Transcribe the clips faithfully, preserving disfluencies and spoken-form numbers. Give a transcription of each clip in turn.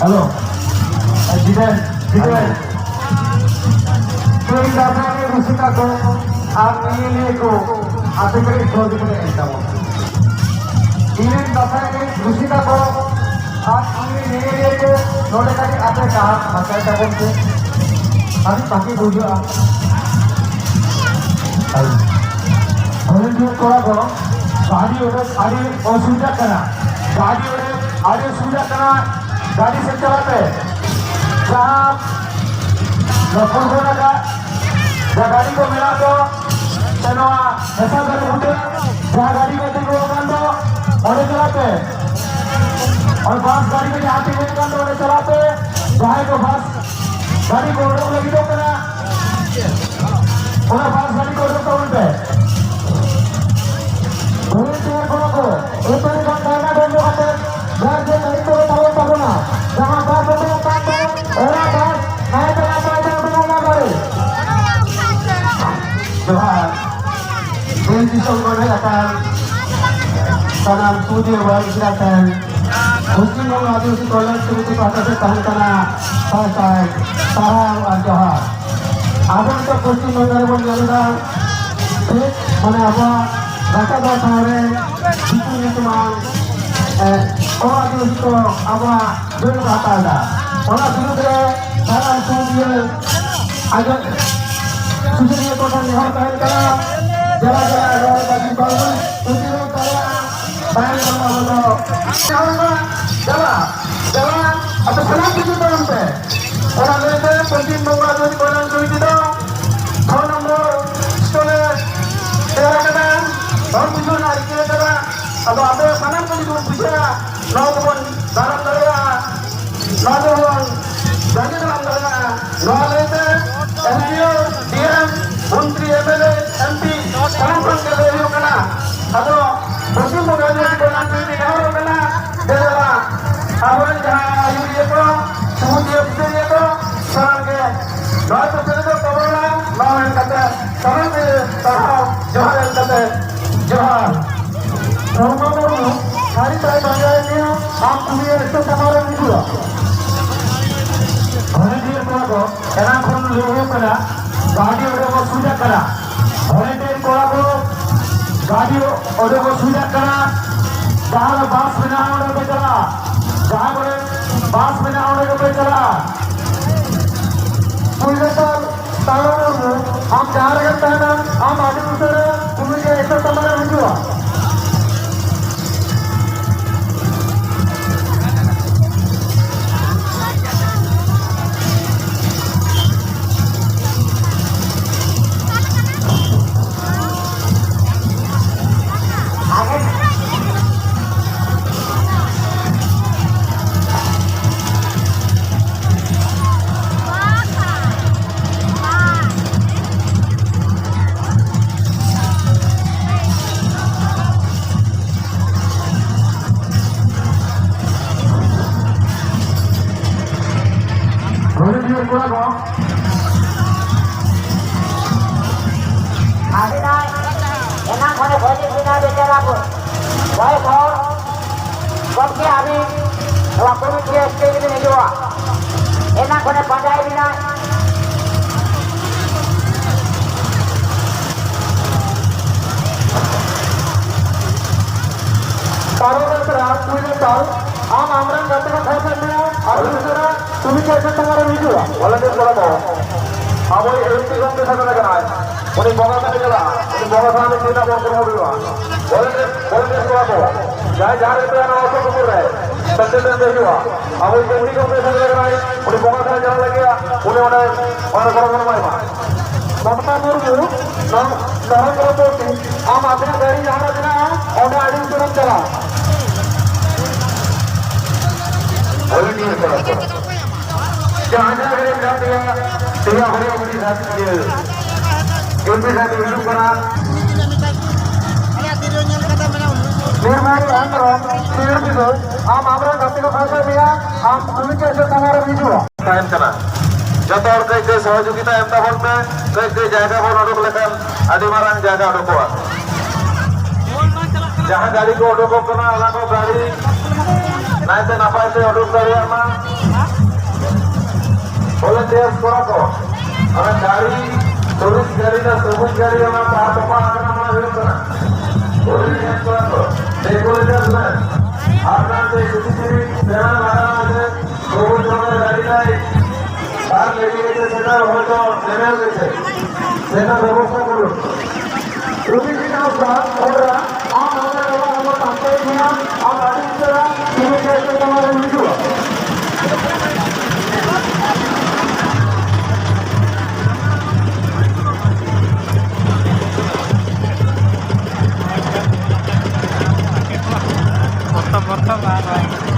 Hello, ᱡᱤᱫᱟᱹ, ᱡᱤᱫᱟᱹ᱾ ᱛᱮᱦᱮᱧ ᱫᱟᱸᱥᱟᱭ ᱮᱱᱮᱡ ᱨᱩᱥᱤᱠᱟ ᱠᱚ ᱟᱨ ᱧᱮᱧᱮᱞᱤᱭᱟᱹ ᱠᱚ, ᱟᱯᱮ ᱠᱟᱹᱴᱤᱡ ᱥᱚᱦᱚᱡᱳᱜᱤᱛᱟ ᱮᱢ ᱛᱟᱵᱚᱱ ᱯᱮ᱾ ᱛᱮᱦᱮᱧ ᱫᱟᱸᱥᱟᱭ ᱮᱱᱮᱡ ᱨᱩᱥᱤᱠᱟ ᱠᱚ ᱟᱨ ᱧᱮᱧᱮᱞᱤᱭᱟᱹ ᱠᱚ, ᱱᱚᱰᱮ ᱠᱟᱹᱴᱤᱡ ᱟᱯᱮ ᱰᱟᱦᱟᱨ ᱯᱷᱟᱸᱠᱟᱭ ᱛᱟᱵᱚᱱ ᱯᱮ᱾ ᱟᱹᱰᱤ ᱵᱷᱟᱜᱮ ᱵᱩᱡᱷᱟᱹᱜᱼᱟ᱾ ᱵᱷᱚᱞᱮᱱᱴᱤᱭᱟᱨ ᱠᱚᱲᱟ ᱠᱚ, ᱜᱟᱹᱰᱤ ᱚᱰᱚᱠ ᱟᱹᱰᱤ ᱚᱥᱩᱵᱤᱫᱷᱟ ᱠᱟᱱᱟ, ᱜᱟᱹᱰᱤ ᱚᱰᱚᱠ ᱟᱹᱰᱤ ᱚᱥᱩᱵᱤᱫᱷᱟ ᱠᱟᱱᱟ᱾ ᱜᱟᱹᱰᱤ ᱥᱮᱫ ᱪᱟᱞᱟᱜ ᱯᱮ᱾ ᱡᱟᱦᱟᱸ ᱱᱚᱣᱟ ᱯᱷᱩᱴᱵᱚᱞ ᱟᱠᱟᱫ ᱡᱟᱦᱟᱸ ᱜᱟᱹᱰᱤ ᱠᱚ ᱢᱮᱱᱟᱜ ᱫᱚ, ᱥᱮ ᱱᱚᱣᱟ ᱦᱮᱸᱥᱟ ᱫᱟᱨᱮ ᱵᱩᱴᱟᱹ ᱡᱟᱦᱟᱸ ᱜᱟᱹᱰᱤ ᱠᱚ ᱛᱤᱸᱜᱩ ᱟᱠᱟᱱ ᱫᱚ, ᱚᱸᱰᱮ ᱪᱟᱞᱟᱜ ᱯᱮ᱾ ᱚᱱᱟ ᱵᱟᱥ ᱜᱟᱹᱰᱤ ᱠᱚ ᱡᱟᱦᱟᱸ ᱛᱤᱸᱜᱩ ᱟᱠᱟᱱ ᱫᱚ, ᱚᱸᱰᱮ ᱪᱟᱞᱟᱜ ᱯᱮ᱾ ᱡᱟᱦᱟᱸᱭ ᱠᱚ ᱵᱟᱥ ᱜᱟᱹᱰᱤ ᱠᱚ ᱚᱰᱚᱠ ᱞᱟᱹᱜᱤᱫᱚᱜ ᱠᱟᱱᱟ, ᱚᱱᱟ ᱵᱟᱥ ᱜᱟᱹᱰᱤ ᱠᱚ ᱚᱰᱚᱠ ᱛᱟᱵᱚᱱ ᱯᱮ᱾ ᱵᱷᱚᱞᱮᱱᱴᱤᱭᱟᱨ ᱠᱚᱲᱟ ᱠᱚ, ᱮᱯᱮᱢ ᱠᱷᱟᱱ ᱫᱷᱟᱨᱱᱟ ᱵᱚᱱᱫᱚ ᱠᱟᱛᱮ ᱡᱟᱨ ᱡᱮ ᱫᱟᱭᱤᱛᱛᱚ ᱨᱮ ᱛᱟᱵᱚᱱ ᱛᱟᱵᱚᱱᱟ᱾ ᱡᱟᱦᱟᱸ ᱵᱟᱥ ᱚᱰᱚᱠ ᱠᱟᱱ ᱫᱚ, ᱚᱱᱟ ᱵᱟᱥ ᱱᱟᱭᱛᱮ ᱱᱟᱯᱟᱭ ᱛᱮ ᱚᱰᱚᱠ ᱟᱠᱟᱱ ᱫᱚ᱾ ᱡᱚᱦᱟᱨ᱾ ᱫᱮᱥ ᱫᱤᱥᱚᱢ ᱠᱷᱚᱱ ᱦᱮᱡ ᱟᱠᱟᱱ ᱥᱟᱱᱟᱢ ᱥᱩᱫᱷᱤᱭᱟᱹ ᱵᱟᱹᱭ ᱢᱤᱥᱨᱟ ᱴᱷᱮᱱ ᱯᱚᱥᱪᱤᱢ ᱵᱚᱝᱜᱚ ᱟᱹᱫᱤᱵᱟᱹᱥᱤ ᱠᱚᱞᱭᱟᱱ ᱥᱚᱢᱤᱛᱤ ᱯᱟᱦᱴᱟ ᱥᱮᱫ ᱛᱟᱦᱮᱱ ᱠᱟᱱᱟ ᱥᱟᱭ ᱥᱟᱭ ᱥᱟᱨᱦᱟᱣ ᱟᱨ ᱡᱚᱦᱟᱨ᱾ ᱟᱵᱚ ᱱᱤᱛᱚᱜ ᱯᱚᱥᱪᱤᱢ ᱵᱟᱝᱞᱟ ᱨᱮᱵᱚᱱ ᱧᱮᱞ ᱮᱫᱟ, ᱴᱷᱤᱠ ᱢᱟᱱᱮ ᱟᱵᱚᱣᱟᱜ ᱨᱟᱠᱟᱵ ᱴᱷᱟᱶ ᱨᱮ ᱫᱤᱠᱩ ᱧᱩᱛᱩᱢᱟᱱ, ᱮ, ᱚ ᱟᱹᱫᱤᱵᱟᱹᱥᱤ ᱠᱚ ᱟᱵᱚᱣᱟᱜ ᱫᱟᱹᱲ ᱠᱚ ᱦᱟᱛᱟᱣ ᱮᱫᱟ᱾ ᱚᱱᱟ ᱵᱤᱨᱩᱫᱽ ᱨᱮ ᱥᱟᱱᱟᱢ ᱥᱩᱥᱟᱹᱨᱤᱭᱟᱹ ᱟᱸᱡᱚᱢ, ᱥᱩᱥᱟᱹᱨᱤᱭᱟᱹ ᱠᱚ ᱴᱷᱮᱱ ᱱᱮᱦᱚᱨ ᱛᱟᱦᱮᱱ ᱠᱟᱱᱟ, ᱡᱮᱞᱟ ᱡᱮᱞᱟ ᱨᱮ ᱵᱟᱹᱜᱤ ᱵᱟᱝᱵᱚᱱ ᱯᱨᱚᱛᱤᱨᱳᱫᱷ ᱫᱟᱲᱮᱭᱟᱜᱼᱟ᱾ ᱛᱟᱭᱚᱢ ᱫᱟᱨᱟᱢ ᱟᱵᱚ ᱫᱚ ᱱᱮᱦᱚᱨ ᱢᱟ ᱡᱮᱞᱟ, ᱡᱮᱞᱟ, ᱟᱯᱮ ᱥᱟᱱᱟᱢ ᱠᱚ ᱡᱩᱴᱟᱹᱣ ᱮᱱ ᱯᱮ᱾ ᱚᱱᱟ ᱞᱟᱹᱭᱛᱮ ᱯᱚᱥᱪᱤᱢ ᱵᱚᱝᱜᱚ ᱟᱹᱫᱤᱵᱟᱹᱥᱤ ᱠᱚᱞᱭᱟᱱ ᱥᱚᱢᱤᱛᱤ ᱫᱚ ᱯᱷᱳᱱ ᱱᱚᱢᱵᱚᱨ ᱥᱴᱚᱞᱮ ᱛᱮᱭᱟᱨ ᱟᱠᱟᱫᱟ, ᱯᱷᱳᱱ ᱵᱩᱡᱷᱟᱹᱣ ᱨᱮᱱᱟᱜ ᱨᱤᱠᱟᱹ ᱟᱠᱟᱫᱟ᱾ ᱟᱫᱚ ᱟᱯᱮ ᱥᱟᱱᱟᱢ ᱠᱚ ᱡᱩᱫᱤ ᱵᱚᱱ ᱵᱩᱡᱷᱟᱹᱣᱟ, ᱱᱚᱣᱟ ᱫᱚᱵᱚᱱ ᱫᱟᱨᱟᱢ ᱫᱟᱲᱮᱭᱟᱜᱼᱟ᱾ ᱱᱚᱣᱟ ᱫᱚᱵᱚᱱ ᱡᱟᱸᱜᱮ ᱫᱟᱨᱟᱢ ᱫᱟᱲᱮᱭᱟᱜᱼᱟ᱾ ᱱᱚᱣᱟ ᱞᱟᱹᱭᱛᱮ ᱮᱢ ᱯᱤ ᱳ, ᱰᱤ ᱮᱢ, ᱢᱚᱱᱛᱨᱤ, M L A, M P ᱥᱟᱱᱟᱢ ᱠᱷᱚᱱ ᱜᱮ ᱞᱟᱹᱭ ᱦᱩᱭᱩᱜ ᱠᱟᱱᱟ᱾ ᱟᱫᱚ ᱯᱚᱥᱪᱤᱢ ᱵᱚᱝᱜᱚ ᱨᱮᱱᱟᱜ ᱠᱚ ᱱᱟᱜ ᱱᱮᱦᱚᱨᱚᱜ ᱠᱟᱱᱟ, ᱫᱮᱞᱟ ᱟᱵᱚᱨᱮᱱ ᱡᱟᱦᱟᱸ ᱟᱹᱭᱩᱨᱤᱭᱟᱹ ᱠᱚ, ᱥᱩᱵᱩᱫᱷᱤᱭᱟᱹ ᱵᱤᱪᱟᱹᱨᱤᱭᱟᱹ ᱠᱚ, ᱥᱟᱱᱟᱢ ᱜᱮ ᱱᱚᱣᱟ ᱠᱚ ᱥᱮᱞᱮᱫᱚᱜ ᱛᱟᱵᱚᱱᱟ, ᱱᱚᱣᱟ ᱢᱮᱱ ᱠᱟᱛᱮ ᱥᱟᱱᱟᱢ ᱜᱮ ᱥᱟᱨᱦᱟᱣ ᱡᱚᱦᱟᱨ ᱮᱢ ᱠᱟᱛᱮ ᱡᱚᱦᱟᱨ᱾ ᱦᱚᱲᱢᱚ ᱢᱩᱨᱢᱩ, ᱥᱟᱹᱨᱤ ᱛᱟᱭ ᱯᱟᱸᱡᱟᱭ ᱢᱮᱭᱟ, ᱟᱢ ᱠᱩᱞᱤᱭᱮ ᱥᱮ ᱥᱟᱢᱟᱝ ᱨᱮᱢ ᱦᱤᱡᱩᱜᱼᱟ᱾ ᱮᱱᱟᱝ ᱠᱷᱚᱱ ᱞᱟᱹᱭ ᱦᱩᱭᱩᱜ ᱠᱟᱱᱟ, ᱜᱟᱹᱰᱤ ᱚᱸᱰᱮ ᱠᱚ ᱥᱩᱡᱟᱜ ᱠᱟᱱᱟ᱾ ᱵᱷᱚᱞᱮᱱᱴᱤᱭᱟᱨ ᱠᱚᱲᱟ ᱠᱚ ᱜᱟᱹᱰᱤ ᱚᱸᱰᱮ ᱠᱚ ᱥᱩᱡᱟᱜ ᱠᱟᱱᱟ᱾ ᱡᱟᱦᱟᱸ ᱨᱮ ᱵᱟᱥ ᱢᱮᱱᱟᱜᱼᱟ, ᱚᱸᱰᱮ ᱜᱮᱯᱮ ᱪᱟᱞᱟᱜᱼᱟ᱾ ᱡᱟᱦᱟᱸ ᱠᱚᱨᱮ ᱵᱟᱥ ᱢᱮᱱᱟᱜᱼᱟ, ᱚᱸᱰᱮ ᱜᱮᱯᱮ ᱪᱟᱞᱟᱜᱼᱟ᱾ ᱯᱩᱭᱞᱩ ᱛᱟᱞ ᱛᱟᱞᱟ ᱢᱩᱨᱢᱩ, ᱟᱢ ᱡᱟᱦᱟᱸ ᱨᱮᱜᱮᱢ ᱛᱟᱦᱮᱱᱟ, ᱟᱢ ᱟᱹᱰᱤ ᱩᱥᱟᱹᱨᱟ ᱠᱩᱞᱦᱤ ᱜᱮ ᱮᱥᱮᱫ ᱥᱟᱢᱟᱝ ᱨᱮᱢ ᱦᱤᱡᱩᱜᱼᱟ᱾ ᱵᱷᱚᱞᱮᱱᱴᱤᱭᱟᱨ ᱠᱚᱲᱟ ᱠᱚ᱾ ᱟᱹᱰᱤ ᱱᱟᱭ᱾ ᱮᱱᱟᱝ ᱠᱷᱚᱱᱮ ᱵᱷᱟᱹᱜᱤ ᱵᱤᱱᱟ ᱵᱮᱪᱟᱨᱟ ᱠᱚ᱾ ᱵᱚᱭᱮᱥ ᱦᱚᱲ ᱜᱚᱢᱠᱮ ᱟᱹᱵᱤᱱ ᱱᱚᱣᱟ ᱠᱚᱢᱤᱴᱤ ᱥᱴᱮᱡᱽ ᱨᱮᱵᱤᱱ ᱦᱤᱡᱩᱜᱼᱟ᱾ ᱮᱱᱟᱝ ᱠᱷᱚᱱᱮ ᱯᱟᱸᱡᱟᱭᱮᱫ ᱵᱤᱱᱟ᱾ ᱯᱟᱨᱚᱢ ᱟᱠᱟᱱᱟ ᱯᱩᱭᱞᱩ ᱛᱟᱞ᱾ ᱟᱢ ᱟᱢᱨᱮᱱ ᱜᱟᱛᱮ ᱠᱚ ᱴᱷᱮᱱ ᱥᱮᱱ ᱢᱮ ᱟᱨ ᱩᱥᱟᱹᱨᱟ ᱠᱚᱢᱤᱴᱤ ᱥᱴᱮᱡᱽ ᱥᱟᱢᱟᱝ ᱨᱮᱢ ᱦᱤᱡᱩᱜᱼᱟ᱾ ᱵᱷᱚᱞᱮᱱᱴᱤᱭᱟᱨ ᱠᱚᱲᱟ ᱠᱚ, ᱟᱵᱚᱭᱤᱡ ᱮᱢᱯᱤ ᱜᱚᱢᱠᱮ ᱥᱮᱴᱮᱨ ᱟᱠᱟᱱᱟᱭ᱾ ᱩᱱᱤ ᱵᱚᱸᱜᱟ ᱛᱷᱟᱱᱮ ᱪᱟᱞᱟᱜᱼᱟ᱾ ᱩᱱᱤ ᱵᱚᱸᱜᱟ ᱛᱷᱟᱱ ᱨᱮ ᱪᱮᱫ ᱟᱵᱚ ᱠᱩᱨᱩᱢᱩᱴᱩᱭᱟ? ᱵᱷᱚᱞᱮᱱᱴᱤᱭᱟᱨ, ᱵᱷᱚᱞᱮᱱᱴᱤᱭᱟᱨ ᱠᱚᱲᱟ ᱠᱚ, ᱡᱟᱦᱟᱸᱭ ᱡᱟᱦᱟᱸ ᱨᱮ ᱢᱮᱱᱟᱜᱼᱟ, ᱱᱚᱣᱟ ᱥᱩᱨ ᱥᱩᱯᱩᱨ ᱨᱮ ᱥᱮᱴᱮᱨ ᱞᱮᱱ ᱜᱮ ᱦᱩᱭᱩᱜᱼᱟ᱾ ᱟᱵᱚᱭᱤᱡ ᱮᱢᱯᱤ ᱜᱚᱢᱠᱮ ᱥᱮᱴᱮᱨ ᱟᱠᱟᱱᱟᱭ᱾ ᱩᱱᱤ ᱵᱚᱸᱜᱟ ᱛᱷᱟᱱᱮ ᱪᱟᱞᱟᱜ ᱞᱟᱹᱜᱤᱫ, ᱩᱱᱤ ᱚᱸᱰᱮ, ᱚᱸᱰᱮ ᱜᱚᱲᱚ ᱵᱚᱱ ᱮᱢᱟᱭ ᱢᱟ᱾ ᱢᱚᱢᱛᱟ ᱢᱩᱨᱢᱩ, ᱱᱚ-, ᱱᱚᱨᱮᱱᱫᱨᱚ ᱢᱳᱫᱤ, ᱟᱢ ᱟᱯᱮᱭᱟᱜ ᱜᱟᱹᱰᱤ ᱡᱟᱦᱟᱸ ᱨᱮ ᱢᱮᱱᱟᱜᱼᱟ, ᱚᱸᱰᱮ ᱟᱹᱰᱤ ᱩᱥᱟᱹᱨᱟᱢ ᱪᱟᱞᱟᱜᱼᱟ᱾ ᱵᱷᱚᱞᱮᱱᱴᱤᱭᱟᱨ ᱠᱚᱲᱟ ᱠᱚ᱾ ᱡᱟᱦᱟᱸ ᱡᱟᱦᱟᱸ ᱨᱮ ᱢᱮᱱᱟᱜ ᱯᱮᱭᱟ, ᱛᱮᱭᱟᱜ ᱦᱚᱨᱮ ᱩᱱᱤ ᱥᱟᱛ ᱤᱭᱟᱹ, ᱩᱱᱤ ᱥᱟᱛ ᱦᱤᱡᱩᱜ ᱠᱟᱱᱟ᱾ ᱱᱤᱨᱢᱚᱞ ᱦᱮᱢᱵᱨᱚᱢ, ᱥᱤᱭᱟᱹᱲ ᱵᱤᱥᱚᱭ, ᱟᱢ ᱟᱢᱨᱮᱱ ᱜᱟᱛᱮ ᱠᱚ ᱥᱟᱶ ᱢᱮᱭᱟ, ᱟᱢ ᱠᱩᱞᱦᱤ ᱪᱮ ᱥᱮ ᱛᱟᱞᱟ ᱨᱮᱢ ᱦᱤᱡᱩᱜᱼᱟ᱾ ᱛᱟᱦᱮᱱ ᱠᱟᱱᱟ᱾ ᱡᱚᱛᱚ ᱦᱚᱲ ᱠᱟᱹᱡ ᱠᱟᱹᱡ ᱥᱚᱦᱚᱡᱳᱜᱤᱛᱟ ᱮᱢ ᱛᱟᱵᱚᱱ ᱯᱮ, ᱠᱟᱹᱡ ᱠᱟᱹᱡ ᱡᱟᱭᱜᱟ ᱵᱚᱱ ᱚᱰᱚᱠ ᱞᱮᱠᱷᱟᱱ ᱟᱹᱰᱤ ᱢᱟᱨᱟᱝ ᱡᱟᱭᱜᱟ ᱚᱰᱚᱠᱚᱜᱼᱟ᱾ ᱡᱟᱦᱟᱸ ᱜᱟᱹᱰᱤ ᱠᱚ ᱚᱰᱚᱠᱚᱜ ᱠᱟᱱᱟ, ᱚᱱᱟ ᱠᱚ ᱜᱟᱹᱰᱤ ᱱᱟᱭᱛᱮ ᱱᱟᱯᱟᱭ ᱛᱮ ᱚᱰᱚᱠ ᱫᱟᱲᱮᱭᱟᱜ ᱢᱟ᱾ ᱵᱷᱚᱞᱮᱱᱴᱤᱭᱟᱨᱥ ᱠᱚᱲᱟ ᱠᱚ, ᱚᱱᱟ ᱜᱟᱹᱲᱤ, ᱴᱩᱨᱤᱥᱴ ᱜᱟᱹᱲᱤ ᱨᱮ ᱥᱚᱵᱩᱡ ᱜᱟᱹᱲᱤ ᱚᱱᱟ ᱛᱟᱨ ᱛᱚᱯᱟ ᱟᱠᱟᱱᱟ ᱢᱚᱱᱮ ᱦᱩᱭᱩᱜ ᱠᱟᱱᱟ᱾ ᱵᱷᱚᱞᱮᱱᱴᱤᱭᱟᱨᱥ ᱠᱚᱲᱟ ᱠᱚ, ᱰᱮᱠᱳᱨᱮᱴᱟᱨᱥ ᱢᱮᱱ, ᱟᱨ ᱱᱟᱛᱮ ᱥᱤᱥᱤᱴᱤᱵᱷᱤ ᱠᱮᱢᱮᱨᱟ ᱞᱟᱜᱟᱣ ᱟᱠᱟᱱᱟ, ᱥᱚᱵᱩᱡ ᱨᱚᱝ ᱜᱟᱹᱲᱤ ᱨᱮ ᱛᱟᱨ ᱞᱮᱜᱮ ᱜᱮ ᱥᱮᱴᱟ ᱦᱚᱭᱛᱚ ᱠᱮᱢᱮᱨᱟ ᱜᱮ ᱥᱮ, ᱥᱮᱴᱟ ᱵᱮᱵᱚᱥᱛᱷᱟ ᱠᱚᱨᱩᱱ᱾ ᱨᱚᱵᱤ ᱠᱤᱥᱱᱚ ᱥᱟᱨ, ᱚᱸᱰᱮ ᱟᱢ ᱚᱸᱰᱮ ᱪᱟᱞᱟᱜ ᱟᱢ, ᱯᱟᱱᱛᱮ ᱜᱮᱭᱟ, ᱟᱢ ᱟᱹᱰᱤ ᱩᱥᱟᱹᱨᱟ ᱤᱧ ᱴᱷᱮᱱ ᱛᱮ ᱛᱟᱢᱟᱨᱮᱢ ᱦᱤᱡᱩᱜᱼᱟ᱾ ᱵᱚᱨᱛᱚ, ᱵᱚᱨᱛᱚ, ᱵᱟᱝ, ᱵᱟᱝ᱾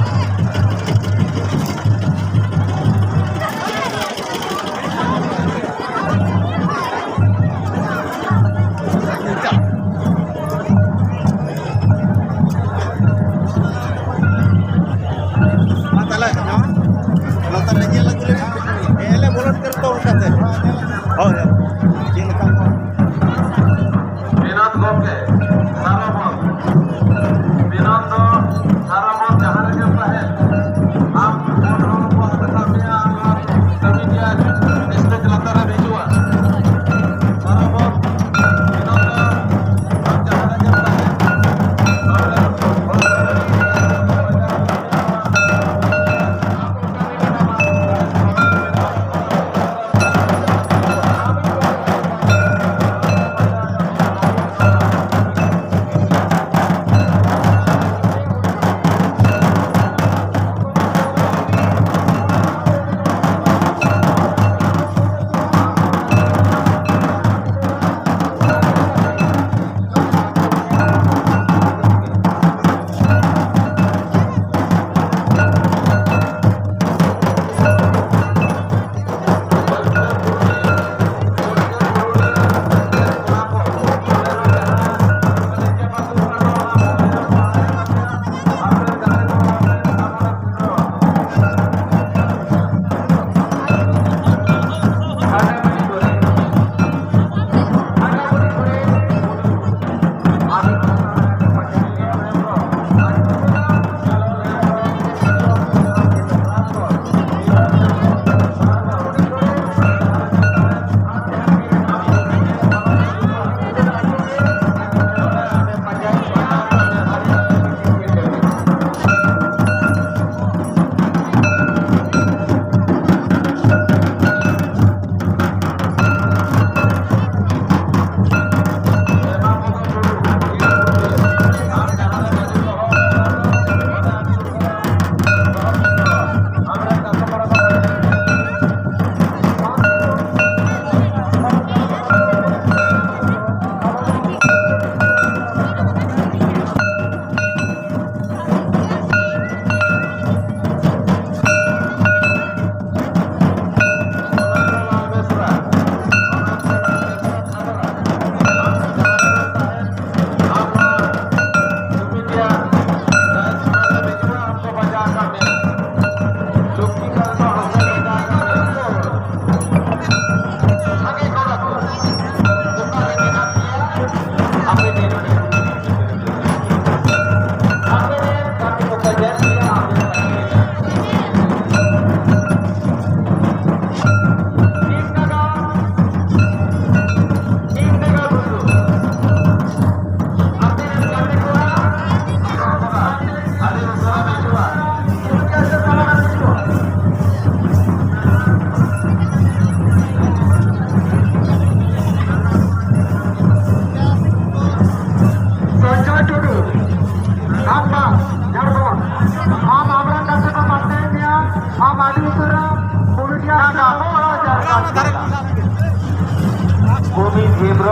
ᱢᱟ ᱛᱟᱦᱞᱮ, ᱦᱮᱸ? ᱞᱟᱛᱟᱨ ᱨᱮ ᱧᱮᱞ ᱟᱹᱜᱩ ᱞᱮᱢ᱾ ᱦᱮᱸ, ᱞᱮ ᱵᱚᱞᱚᱱ ᱠᱟᱱᱟ ᱛᱚ ᱚᱱᱠᱟᱛᱮ᱾ ᱦᱳᱭ, ᱦᱳᱭ᱾ ᱪᱮᱫ ᱞᱮᱠᱟ ᱠᱚ? ᱵᱤᱱᱚᱫ ᱜᱚᱢᱠᱮ, ᱥᱟᱨᱟ ᱵᱚᱱ᱾ ᱵᱤᱱᱚᱫ ᱫᱚ ᱥᱟᱨᱟ ᱵᱚᱱ ᱡᱟᱦᱟᱸ ᱨᱮᱜᱮ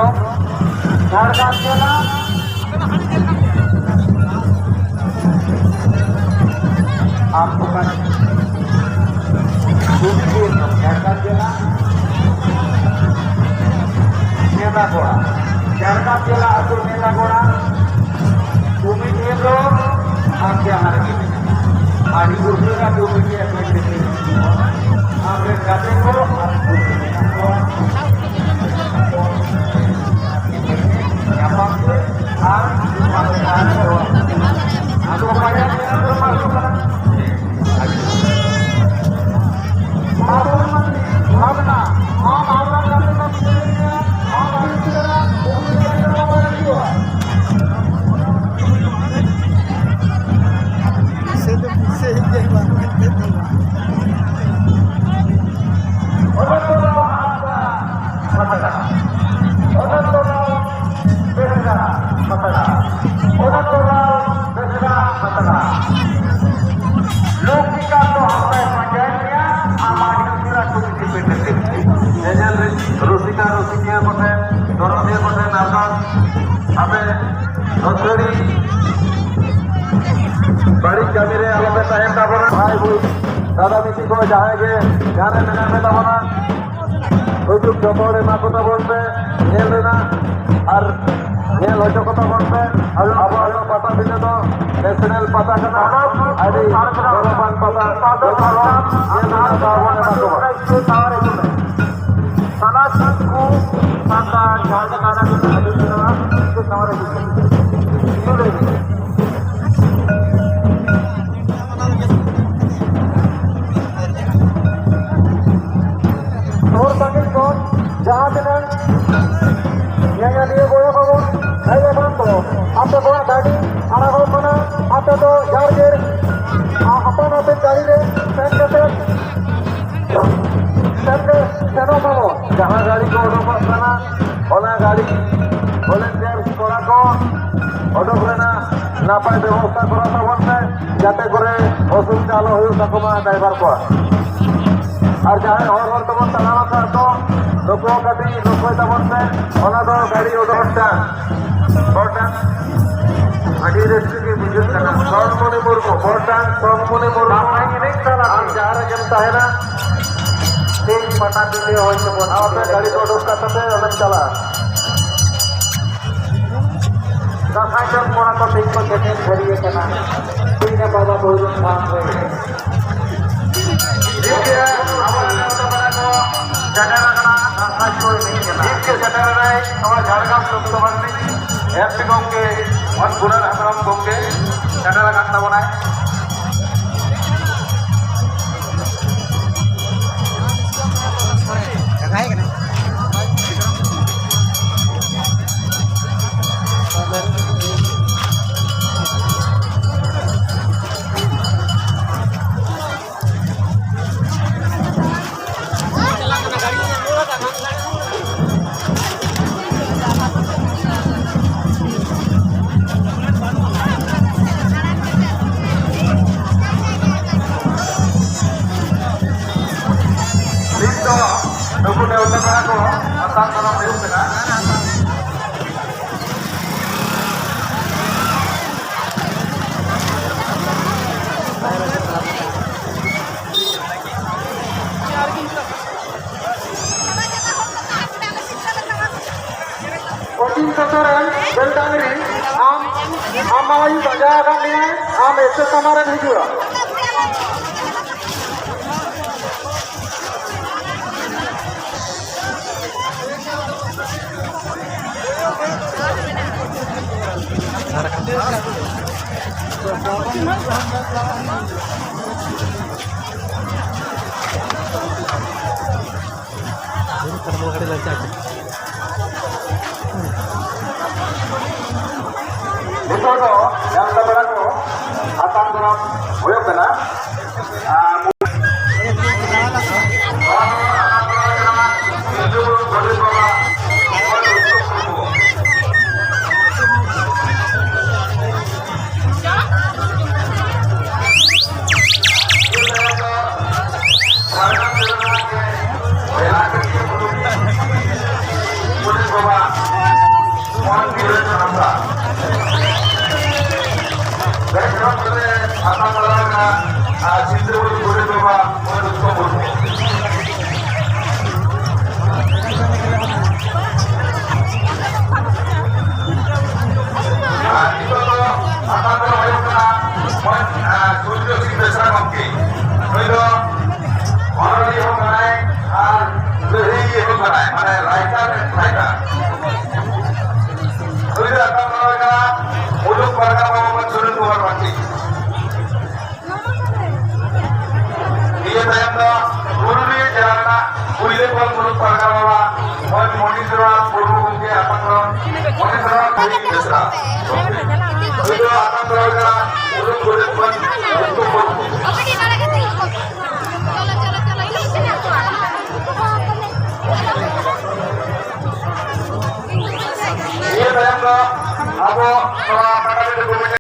ᱡᱷᱟᱲᱜᱨᱟᱢ ᱡᱮᱞᱟ, ᱟᱢ ᱚᱠᱟ ᱡᱷᱟᱲᱜᱨᱟᱢ ᱡᱮᱞᱟ, ᱢᱮᱞᱟᱜᱚᱲᱟ, ᱡᱷᱟᱲᱜᱨᱟᱢ ᱡᱮᱞᱟ ᱟᱹᱛᱩ ᱢᱮᱞᱟᱜᱚᱲᱟ, ᱠᱚᱢᱤᱴᱤ ᱫᱚ ᱟᱢ ᱡᱟᱦᱟᱸ ᱨᱮᱜᱮ ᱢᱮᱱᱟᱜ, ᱟᱹᱰᱤ ᱩᱥᱟᱹᱨᱟ ᱠᱚᱢᱤᱴᱤ ᱟᱯᱮ ᱴᱷᱮᱱ ᱦᱤᱡᱩᱜᱼᱟ᱾ ᱟᱢ ᱨᱮᱱ ᱜᱟᱛᱮ ᱠᱚ ᱟᱨ ᱠᱚᱢᱤᱴᱤ ᱢᱮᱱᱟᱜ ᱠᱚᱣᱟ᱾ ᱧᱟᱯᱟᱢ ᱯᱮ ᱟᱨ ᱟᱫᱚ ᱯᱟᱸᱡᱟ ᱧᱮᱞ ᱫᱚ ᱵᱟᱝ ᱦᱩᱭᱩᱜ ᱠᱟᱱᱟ᱾ ᱞᱳᱠ ᱵᱤᱠᱟᱥ ᱫᱚ ᱦᱟᱥᱟᱭ ᱯᱟᱸᱡᱟᱭ ᱢᱮᱭᱟ, ᱟᱢᱟᱜ ᱜᱤᱫᱽᱨᱟᱹ ᱠᱚ ᱡᱩᱫᱤ ᱯᱮ ᱧᱮᱧᱮᱞ ᱨᱮ ᱨᱩᱥᱤᱠᱟ ᱨᱩᱥᱤᱠᱤᱭᱟᱹ ᱠᱚᱴᱷᱮᱱ, ᱫᱚᱨᱚᱫᱤᱭᱟᱹ ᱠᱚᱴᱷᱮᱱ ᱟᱨᱫᱟᱥ, ᱟᱯᱮ ᱟᱹᱛᱷᱟᱹᱲᱤ ᱵᱟᱹᱲᱤᱡ ᱠᱟᱹᱢᱤ ᱨᱮ ᱟᱞᱚᱯᱮ ᱛᱟᱦᱮᱱ ᱛᱟᱵᱚᱱᱟ᱾ ᱵᱷᱟᱭ ᱵᱷᱩᱭ, ᱫᱟᱫᱟ ᱢᱤᱥᱤ ᱠᱚ ᱡᱟᱦᱟᱸᱭ ᱜᱮ ᱡᱟᱦᱟᱸ ᱨᱮ ᱢᱮᱱᱟᱜ ᱯᱮ ᱛᱟᱵᱚᱱᱟ, ᱥᱩᱡᱳᱜᱽ ᱡᱚᱛᱚ ᱦᱚᱲ ᱮᱢᱟ ᱠᱚ ᱛᱟᱵᱚᱱ ᱯᱮ ᱧᱮᱞ ᱨᱮᱱᱟᱜ ᱟᱨ ᱧᱮᱞ ᱦᱚᱪᱚ ᱠᱚ ᱛᱟᱵᱚᱱ ᱯᱮ᱾ ᱟᱵᱚᱣᱟᱜ ᱱᱚᱣᱟ ᱯᱟᱴᱟᱵᱤᱸᱫᱷᱟᱹ ᱫᱚ ᱱᱮᱥᱱᱟᱞ ᱯᱟᱛᱟ ᱠᱟᱱᱟ, ᱟᱹᱰᱤ ᱜᱚᱨᱚᱵᱟᱱ ᱯᱟᱛᱟ᱾ ᱡᱚᱛᱚ ᱦᱚᱲ ᱧᱮᱞ ᱨᱮᱱᱟᱜ ᱫᱟᱣ ᱵᱚᱱ ᱮᱢᱟ ᱠᱚᱢᱟ᱾ ᱥᱟᱱᱟᱢ ᱠᱚ ᱥᱟᱱᱛᱟᱲ ᱡᱟᱦᱟᱸ ᱞᱮᱠᱟ ᱢᱮᱱᱟᱜ ᱠᱚᱣᱟ, ᱟᱹᱰᱤ ᱥᱟᱱᱟᱢ ᱠᱚ ᱥᱟᱶ ᱨᱮ ᱦᱤᱡᱩᱜ ᱢᱮ᱾ ᱦᱚᱲ ᱥᱟᱸᱜᱮ ᱠᱚ ᱡᱟᱦᱟᱸ ᱛᱤᱱᱟᱹᱜ ᱧᱮᱧᱮᱞᱤᱭᱟᱹ ᱵᱚᱭᱦᱟ ᱠᱚᱵᱚᱱ ᱦᱮᱡ ᱟᱠᱟᱱ ᱠᱚ, ᱟᱯᱮ ᱠᱚᱣᱟᱜ ᱜᱟᱹᱰᱤ ᱟᱲᱟᱜᱚᱜ ᱠᱟᱱᱟ, ᱟᱯᱮ ᱫᱚ ᱡᱟᱨ ᱡᱮᱨ ᱟᱯᱟᱱ ᱟᱹᱯᱤᱱ ᱜᱟᱹᱰᱤ ᱨᱮ ᱥᱮᱱ ᱠᱟᱛᱮ ᱥᱮᱱ ᱠᱟᱛᱮ ᱥᱮᱱᱚᱜ ᱢᱟᱵᱚᱱ᱾ ᱡᱟᱦᱟᱸ ᱜᱟᱹᱰᱤ ᱠᱚ ᱚᱰᱚᱠᱚᱜ ᱠᱟᱱᱟ, ᱚᱱᱟ ᱜᱟᱹᱰᱤ ᱵᱷᱚᱞᱮᱱᱴᱤᱭᱟᱨ ᱠᱚᱲᱟ ᱠᱚ ᱚᱰᱚᱠ ᱨᱮᱱᱟᱜ ᱱᱟᱯᱟᱭ ᱵᱮᱵᱚᱥᱛᱷᱟ ᱠᱚᱨᱟᱣ ᱛᱟᱵᱚᱱ ᱯᱮ, ᱡᱟᱛᱮ ᱠᱚᱨᱮ ᱚᱥᱩᱵᱤᱫᱷᱟ ᱟᱞᱚ ᱦᱩᱭᱩᱜ ᱛᱟᱠᱚ ᱢᱟ ᱰᱨᱟᱭᱵᱷᱟᱨ ᱠᱚᱣᱟᱜ᱾ ᱟᱨ ᱡᱟᱦᱟᱸᱭ ᱦᱚᱨ ᱦᱚᱨ ᱛᱮᱵᱚᱱ ᱛᱟᱲᱟᱢ ᱟᱠᱟᱫ ᱫᱚ, ᱱᱩᱠᱩ ᱠᱟᱹᱴᱤᱡ ᱱᱩᱠᱩ ᱛᱟᱵᱚᱱ ᱯᱮ, ᱚᱱᱟ ᱫᱚ ᱜᱟᱹᱰᱤ ᱩᱰᱩᱠ ᱴᱟᱝ᱾ ᱵᱚᱨᱰᱟᱝ᱾ ᱟᱹᱰᱤ ᱨᱟᱹᱥᱠᱟᱹ ᱜᱮ ᱵᱩᱡᱷᱟᱹᱜ ᱠᱟᱱᱟ᱾ ᱥᱚᱱᱢᱩᱱᱤ ᱢᱩᱨᱢᱩ, ᱵᱚᱨᱰᱟᱝ ᱥᱚᱱᱢᱩᱱᱤ ᱢᱩᱨᱢᱩ᱾ ᱟᱢ ᱡᱟᱦᱟᱸ ᱨᱮᱜᱮᱢ ᱛᱟᱦᱮᱱᱟ, ᱴᱷᱤᱠ ᱯᱟᱴᱟ ᱴᱤᱞᱤ ᱦᱚᱭ ᱛᱮᱵᱚᱱ ᱟᱯᱮ ᱜᱟᱹᱰᱤ ᱠᱚ ᱩᱰᱩᱠ ᱠᱟᱛᱮ ᱯᱮ ᱚᱸᱰᱮᱢ ᱪᱟᱞᱟᱜᱼᱟ᱾ ᱫᱟᱸᱥᱟᱭ ᱫᱚᱱ ᱠᱚᱲᱟ ᱠᱚ ᱛᱮᱦᱮᱧ ᱠᱚ ᱥᱮᱴᱮᱨ ᱥᱟᱹᱨᱤ ᱟᱠᱟᱱᱟ᱾ ᱛᱮᱦᱮᱧ ᱵᱟᱵᱟ ᱵᱟᱹᱭᱨᱩ ᱛᱷᱟᱱ ᱨᱮ᱾ ᱴᱷᱤᱠ ᱜᱮᱭᱟ, ᱟᱵᱚ ᱱᱮᱣᱛᱟ ᱯᱮᱲᱟ ᱠᱚ ᱥᱮᱴᱮᱨ ᱟᱠᱟᱱᱟ᱾ ᱫᱟᱸᱥᱟᱭ ᱠᱚ ᱮᱱᱮᱡ ᱠᱟᱱᱟ᱾ ᱴᱷᱤᱠ ᱜᱮ, ᱥᱮᱴᱮᱨ ᱮᱱᱟᱭ ᱱᱚᱣᱟ ᱡᱷᱟᱲᱜᱨᱟᱢ ᱞᱳᱠᱥᱚᱵᱷᱟ ᱨᱤᱱᱤᱡ ᱮᱢ ᱯᱤ ᱜᱚᱢᱠᱮ, ᱢᱚᱱ ᱜᱩᱱᱟᱹᱱ ᱦᱮᱢᱵᱨᱚᱢ ᱜᱚᱢᱠᱮ ᱥᱮᱴᱮᱨ ᱟᱠᱟᱱ ᱛᱟᱵᱚᱱᱟᱭ᱾ ᱱᱤᱛ ᱫᱚ ᱱᱩᱠᱩ ᱱᱮᱣᱛᱟ ᱯᱮᱲᱟ ᱠᱚ ᱟᱛᱟᱝ ᱫᱟᱨᱟᱢ ᱦᱩᱭᱩᱜ ᱠᱟᱱᱟ᱾ ᱠᱳᱪᱤᱝ ᱥᱮᱱᱴᱟᱨ ᱨᱮᱱ ᱵᱮᱞ ᱰᱟᱝᱨᱤ, ᱟᱢ, ᱟᱢ ᱢᱟ ᱟᱭᱩ ᱵᱟᱡᱟᱣ ᱟᱠᱟᱫ ᱢᱮᱭᱟᱭ, ᱟᱢ ᱮᱥᱮ ᱥᱟᱢᱟᱝ ᱨᱮᱢ ᱦᱤᱡᱩᱜᱼᱟ᱾ ᱱᱤᱛᱚᱜ ᱫᱚ ᱡᱟᱱᱛᱟ ᱯᱮᱲᱟ ᱠᱚ ᱟᱛᱟᱝ ᱫᱟᱨᱟᱢ ᱦᱩᱭᱩᱜ ᱠᱟᱱᱟ᱾ ᱟᱨ ᱟᱛᱟᱝ ᱫᱟᱨᱟᱢ ᱠᱟᱱᱟ, ᱟᱨ ᱥᱤᱞᱫᱟᱹ ᱯᱟᱹᱴᱷᱩᱣᱟᱹ ᱠᱚᱣᱟᱜ ᱢᱟᱹᱱ ᱩᱛᱛᱚᱢ ᱢᱩᱨᱢᱩ᱾ ᱟᱨ ᱱᱤᱛᱚᱜ ᱫᱚ ᱟᱛᱟᱝ ᱫᱟᱨᱟᱢ ᱦᱩᱭᱩᱜ ᱠᱟᱱᱟ ᱢᱟᱹᱱ, ᱟᱨ, ᱥᱩᱨᱡᱚ ᱥᱤᱝ ᱵᱮᱥᱨᱟ ᱜᱚᱢᱠᱮ᱾ ᱱᱩᱭ ᱫᱚ ᱚᱱᱚᱞᱤᱭᱟᱹ ᱦᱚᱸ ᱠᱟᱱᱟᱭ ᱟᱨ ᱞᱟᱹᱲᱦᱟᱹᱭᱤᱭᱟᱹ ᱦᱚᱸ ᱠᱟᱱᱟᱭ, ᱢᱟᱱᱮ writer and fighter᱾ ᱱᱩᱭ ᱫᱚ ᱟᱛᱟᱝ ᱫᱟᱨᱟᱢ ᱠᱟᱱᱟ ᱢᱩᱞᱩᱠ ᱯᱟᱨᱜᱟᱱᱟ ᱵᱟᱵᱟ ᱢᱟᱹᱱ ᱥᱩᱱᱤᱞ ᱠᱩᱢᱟᱨ ᱢᱟᱨᱰᱤ᱾ ᱱᱤᱭᱟᱹ ᱛᱟᱭᱚᱢ ᱫᱚ ᱯᱩᱨᱩᱞᱤᱭᱟᱹ ᱡᱮᱞᱟ ᱨᱮᱱᱟᱜ ᱯᱩᱭᱞᱟᱹ ᱠᱷᱚᱱ ᱢᱩᱞᱩᱠ ᱯᱟᱨᱜᱟᱱᱟ ᱵᱟᱵᱟ ᱢᱟᱹᱱ ᱢᱚᱱᱤᱱᱫᱨᱚᱱᱟᱛᱷ ᱢᱩᱨᱢᱩ ᱜᱚᱢᱠᱮ ᱟᱛᱟᱝ ᱫᱟᱨᱟᱢ, ᱢᱚᱱᱤᱱᱫᱨᱚᱱᱟᱛᱷ ᱵᱮᱥᱨᱟ᱾ ᱱᱩᱭ ᱫᱚ